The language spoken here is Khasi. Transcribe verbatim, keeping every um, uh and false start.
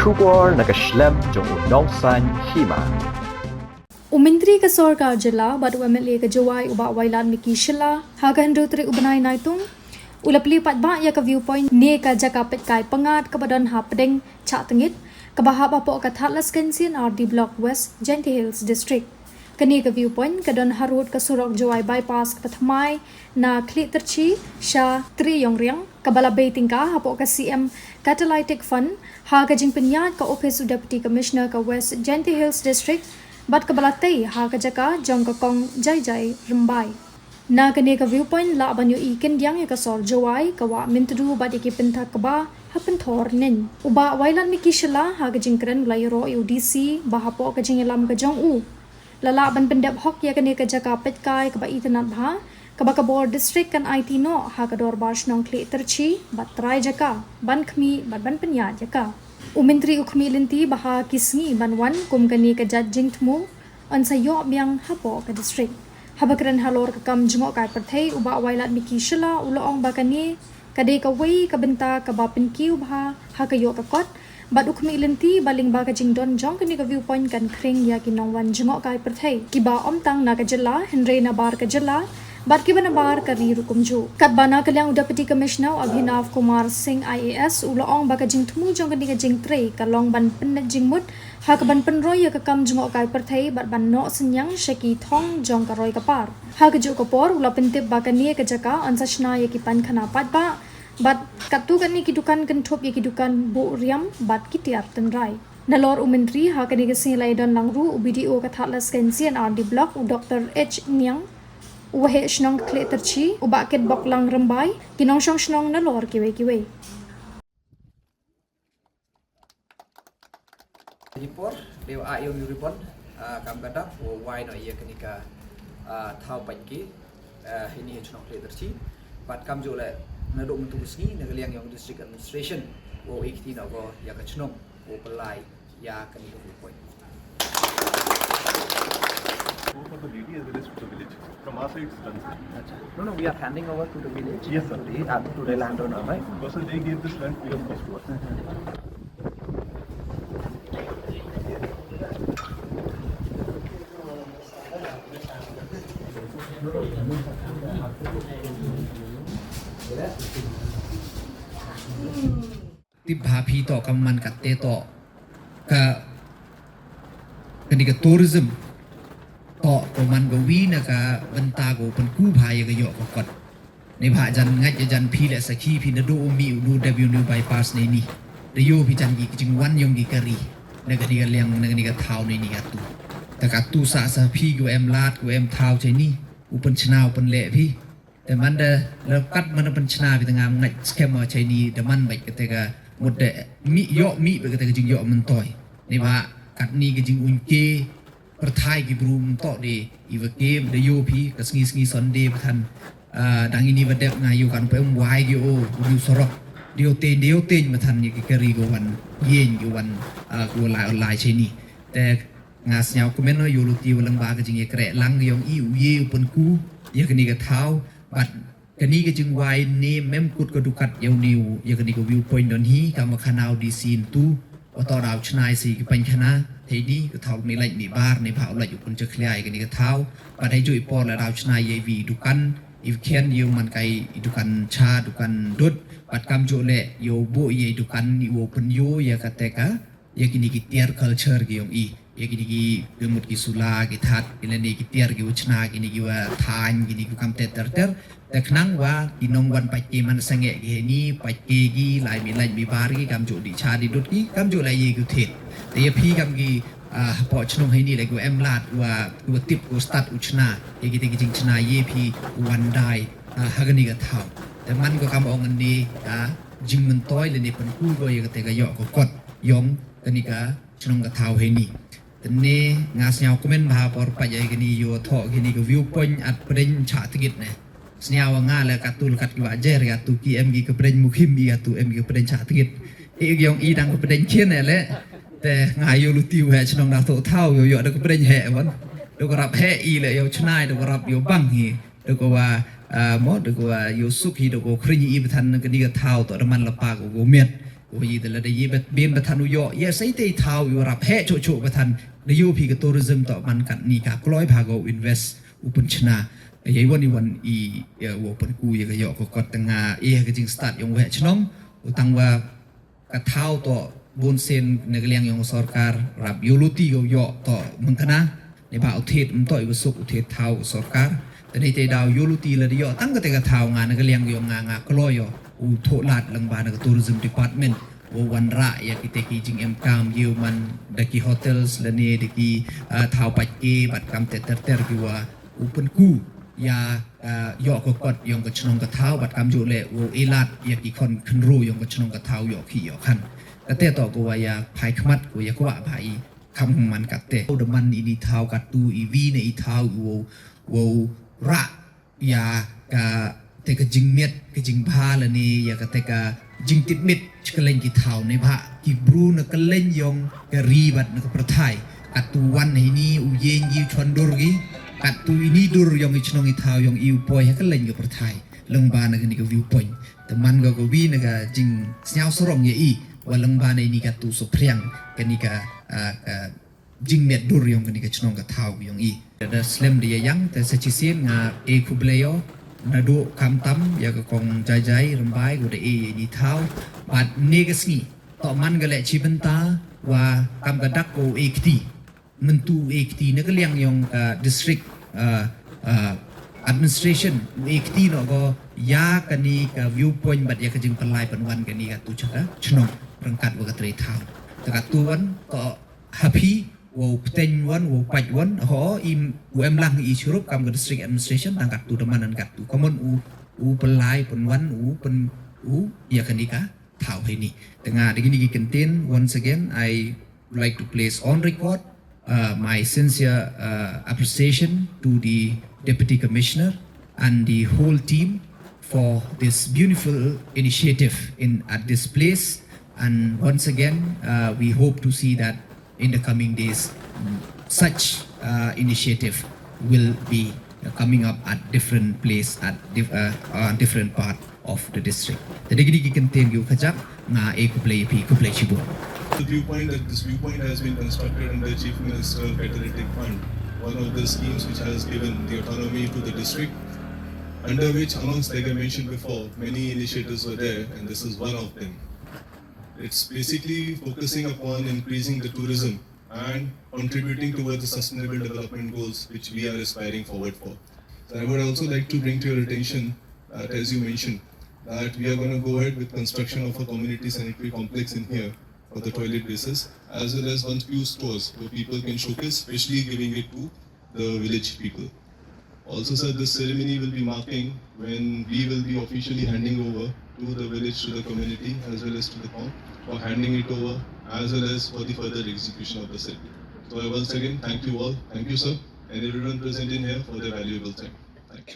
Khubor na ka shlem jong u nongsan hima. U Myntri ka Sorkar Jylla bad u M L A ka Jowai u Bah Wailadmiki Shylla ha ka hynriew tarik u bnai Naitung u la plie paidbah ïa ka viewpoint ne ka jaka peitkai pyngngad kaba don ha pdeng Chah Tngit kaba hap hapoh ka Thadlaskein C and R D Block West Jaintia Hills District. Kane ka viewpoint ka don harud ka surok Jowai Bypass kaba thymmai na Khliehtarchi sha Triongriang kaba la bei tyngka hapoh ka C M Catalytic Fund ha ka jingpynïaid ka ophis u Deputy Commissioner ka West Jaintia Hills District bad kaba la tei ha ka jaka jong ka Kong Jaijai Rymbai. Na kane ka viewpoint lah ban ïohi khyndiat ïa ka sor Jowai, ka wah Myntdu bad ïa ki pynthak kba ha pynthor Neiñ. U Bah Wailadmiki Shylla ha ka jingkren u la ïaroh ïa u D C ba hapoh ka jingïalam ka jong u la lah ban pyndep hok ïa kane ka jaka peitkai kaba itynnad bha kaba ka bor district kan aiti noh ha ka dorbar shnong Khliehtarchi bad trai jaka ban khmih bad ban pynïaid ïa ka. U Myntri u khmih lynti ba ha ki sngi ban wan kum kane ka jait jingthmu yn sa ïoh biang hapoh ka district. Haba kren halor ka kam jngohkai pyrthei u Bah Wailadmiki Shylla u la ong ba kane ka dei kawei ka bynta kaba pynkiew bha ha ka ïoh ka kot bad u khmih lynti ba lyngba ka jingdon jong kane ka viewpoint kan khring ïa ki nongwan jngohkai pyrthei kiba ym tang na ka jylla hynrei nabar ka jylla bad kiba nabar ka ri ruh kumjuh. Katba na ka liang u Deputy Commissioner u Abhinav Kumar Singh I A S u la ong ba ka jingthmu jong kane ka jingtrei ka long ban pynneh jingmut ha kaban pynroi ïa ka kam jngohkai pyrthei bad ban noh synñiang sha ki thong jong ka roi ka par. Ha kajuh ka por u la pyntip ba kane ka jaka yn sa shna ïa ki painkhana paidbah bad katto katne ki dukan kynthup ïa ki dukan buh riam bad ki tiar tynrai. Nalor u Myntri ha kane ka sngi la ïadon lang ruh u B D O ka Thadlaskein C and R D Block u Doctor H Niang, u Waheh Shnong Khliehtarchi u Bah Kitboklang Rymbai, ki nongshong shnong nalor kiwei kiwei. Ni por dei wa ïa u ribbon, ah, kam ka dak wa wai noh ïa kane ka, ah, thaw paitke, ah, hini ha shnong Khliehtarchi. Bad kamjooh leh naduh mynta ka sngi na ka liang yong district administration wa ïa kti noh ko ïa ka shnong wa pynlait ïa kane ka viewpoint. Go for the lady as well as for the village. From our side, it's done, sir. Acha. No, no, we are handing over to the village. Yes, sir. To the, uh, to the landowner, right? Because they gave this land free of cost to us. Tip bha phi to ka man katte to ka, kane ka tourism to ka man ka wi na ka bynta ka pynku bha ïa ka ïoh ka kot. Neibhah jan ngait jan phi leh sakhi phi naduh u mih u dep ïa u new bypass neini. Da ïoh phi jan ki jingwan yong ki kari na kane ka liang na kane ka thaw neini katu. Ta katu sa sa phi ko em lad ko em thaw cheini u pynchna u pynleh phi. Te man da la kat man da pynchna phi te ngam ngait skhem ma cheini da man bad kate ka mut da mih ïoh mih bad kate ka jingïoh myntoi. Neibhah katni ka jingungke pyrthai ki bru myntok de iwa kem da ïoh phi ka sngi sngi Sunday pathan. Ah, dang ini wa dep nga ïoh kan pem wai ki o u sorok. Dio ten dio ten pathan ïa ki kari ko wan ïeng ki wan, ah, ko lai lai cheini. Te nga sñiaw kmen no ïoh luti wa lang ba ka jingïakreh lang yong i u ye u pynku ïa kani ka thaw bad kani ka jingwai ne mem kut ka dukat ïa u ne u ïa kani ka viewpoint don hi ka ma khana u D C ntu wa to daw chnai si ki painkhana. Te ni ka thaw mi lait mi bar ne ba u lait u pynjakhlia ïa kani ka thaw bad ai ju i por la daw chnai ïa i vi dukan i khian ïa u man kai i dukan cha dukan dut bad kam ju le ïa u bu ïa i dukan i u pynïoh ïa ka te ka ïa kini ki tiar culture ki yong i, ïa kini ki pynmut ki sula ki that ki lane ki tiar ki wa chna kini ki wa thain kini ki kam ter ter ter. Te khnang wa ki nong wan pait ki man sangeh ki heni pait ki ki lai mi lai mi bar ki kam ju di cha di dut ki kam ju lai ye ki thet. Te ïa phi kam ki, ah, hapoh chnong heni le ki wa em lad wa ki wa tip ki wa stad u chna ïa ki te ki jing chna ïa phi wan dai, ah, ha kani ka thaw. Te man ko kam ong ni, ah, jing myntoi lane pynku ko ïa ka te ka ïoh ko kot yong kani ka chnong ka thaw heni. Tene nga sñiaw kmen bha por pa jai kini yo tho kini ka viewpoint at pdeng cha tigit ne. Sñiaw nga le katul kat ki wa jer katu ki em ki ka pdeng mukhim i katu em ki ka pdeng cha tigit. I yong i dang ka pdeng kien ne le. Te nga yo luti wa chnong da tho thaw yo yo da ka pdeng he wan. Do ka rap he i le yo chnai do ka rap yo bang hi. Do ka wa, ah, mo do ka wa yo suk hi do ka khring i pathan kini ka thaw to da man lapa ko ko miet. Wa i da lada i bet bien ba than u ïoh, ïa sa i te i thaw i wa rap heh choh choh ba than. Da ïoh phi ka tourism toh man katni ka kloi bha ka u invest u pynchna. Ïa i wan i wan i, ïa wa pynku ïa ka ïoh ka kot. Te nga ïa ka jingstad yong u heh chnong. U tang wa ka thaw toh bun sien na ka liang yong ka sorkar, rap ïoh luti ka u ïoh toh mengkana. Ni ba u thied mynta i wa suk u thied thaw u sorkar. Te ni te daw ïoh luti lada ïoh tang kata ka thaw nga na ka liang yong nga nga kloi ïoh u thoh lad lyngba na ka tourism department. Wa wanrah ïa kita ki jingem kam ïa u man da ki hotels lane da ki, ah, thaw pait ke bad kam te ter ter ki wa u pynku ïa, ah, ïoh ka kot yong ka chnong ka thaw bad kam ju le wa u i lad ïa ki khon khynru yong ka chnong ka thaw ïoh ki ïoh kan. Kata toh ka wa ïa phai khmat ka wa ïa kwah bha i. Kam man kata u da man ini thaw katu i wi na i thaw u wow rah ïa kata ka jingmiat ka jingbha lane ïa kata ka jingtipmit chi ka leng ki thaw ne bha ki bru na ka leng yong ka ri bad na ka pyrthai. Katu wan ini u yeng i chuan dur gi katu ini dur yong i chnong i thaw yong i u poi ha ka leng ka pyrthai. Lyngba na kani ka viewpoint. Te man ka ka wi na ka jingsngew sarong ïa i wa lyngba na ini katu suphriang kani ka, ah, ka jingmiat dur yong kani ka chnong ka thaw yong i. Da slem da ïa yang te sa chisien nga e khublei ïa u naduh khamtam ïa ka kong Jai Jai Rymbai ko da e ïa ini thaw. Bad ne ka sngi toh man ka leh chi bynta wa kam ka dak ko e kti. Myntu u e kti na ka liang yong ka district, ah, ah, administration u e kti noh ko ïa kani ka viewpoint bad ïa ka jingpynlai pynwan kani katu cha ka chnong ryngkat wa ka trei thaw. Te katu wan ko ha phi wa u pteng wan wa u pait wan ho i u em lang i chirup kam ka district administration tang katu da man katu ka mon u u pynlai pynwan u pyn u ïa kani ka thaw hini. Te nga da kini ki kyntien, once again I would like to place on record, uh, my sincere, uh, appreciation to the Deputy Commissioner and the whole team for this beautiful initiative in at this place. And once again, uh, we hope to see that in the coming days, mm, such, uh, initiative will be, uh, coming up at different place at dif- uh, uh, different part of the district. Te da kini ki kyntien ki u khajak nga e khublei ïa phi khublei shibun. The viewpoint that this viewpoint has been constructed under Chief Minister Patriotic Fund, one of the schemes which has given the autonomy to the district, under which, amongst, like I mentioned before, many initiatives were there, and this is one of them. It's basically focusing upon increasing the tourism and contributing towards the sustainable development goals which we are aspiring forward for. So I would also like to bring to your attention that, as you mentioned, that we are going to go ahead with construction of a community sanitary complex in here for the toilet basis, as well as one few stores where people can showcase, especially giving it to the village people. Also, sir, this ceremony will be marking when we will be officially handing over to the village, to the community, as well as to the town, for handing it over, as well as for the further execution of the same. So, I once again thank you all. Thank you, sir, and everyone present in here for their valuable time. Thank you.